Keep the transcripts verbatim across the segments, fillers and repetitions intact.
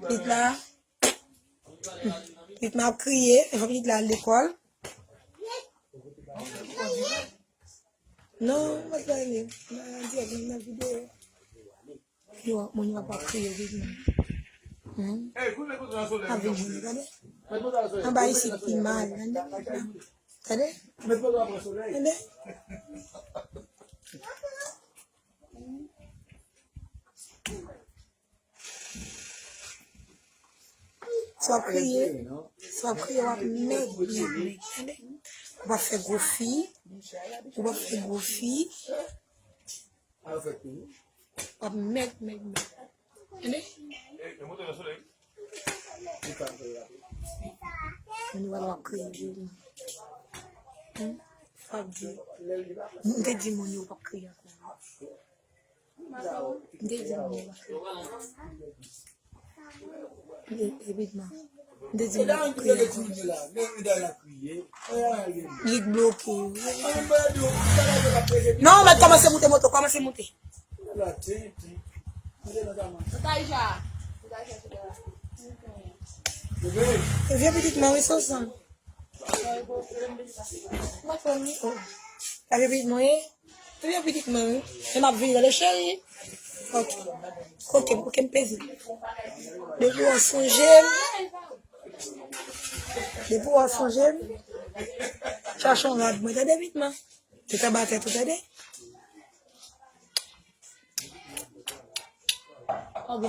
Pitit la, pitit la ap kriye, fò pitit la al lekòl. Non, mwen pa ale. Mwen an dirèk, mwen nan videyo. Yo, moun yo ap kriye, wi, moun. Hmm? Ap vin jwenn, gade. Anba isit pi mal, gade. Gade. Gade. Si w ap kriye, si w ap kriye, w ap mèg, mèg, mèg, tande? Ou p ap fè gwo fi, ou p ap fè gwo fi. W ap mèg, mèg, mèg. Tande? Moun yo wè w ap kriye, di. Hmm? W ap di. M te di moun yo w ap kriye ankò. M te di moun yo w ap kriye. E, e, Big Man. M te di moun yo w ap kriye ankò. Li bloke. Non, mèt kòmanse moute moto, kòmanse moute. E vye pitit mwen, wi, se sa. E vye pitit mwen, wi. E vye pitit mwen, wi. E m ap vini, tande, cheri. Ok. Kote, kote m peze. Depi w sonje m. Depi w sonje m. Chache yon rad mwen, tande, pitit mwen. Te ka batè tou, tande. Ok.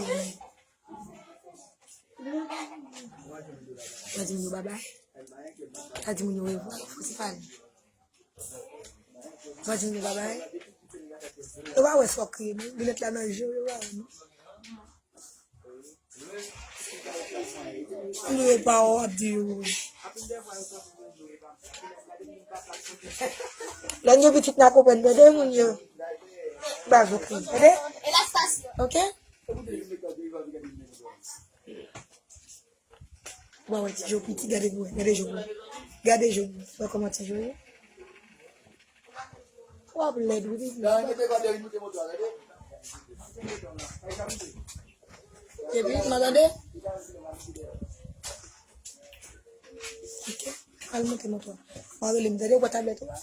Pa di moun yo babay. Pa di moun yo revwa. Fò se pa li. Pa di moun yo babay. Yo pa wè sa w ap kriye, non. Linèt la nan je w, yo pa wè, non. Moun yo pa wè w ap di yo. Lè n gen pitit, n a konprann, tande, moun yo. Ba zo kriye, tande? Ok? Bon, wè, ti jo piti, gade pou wè, gade jo pou wè. Gade jo pou wè, wè kòman ti jo ye. W ap lèd, wi, wi. Epi, m a tande. Ok, al monte moto a. W a rele m, tande, w pran tablèt ou a.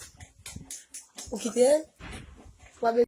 Ou kite l. W a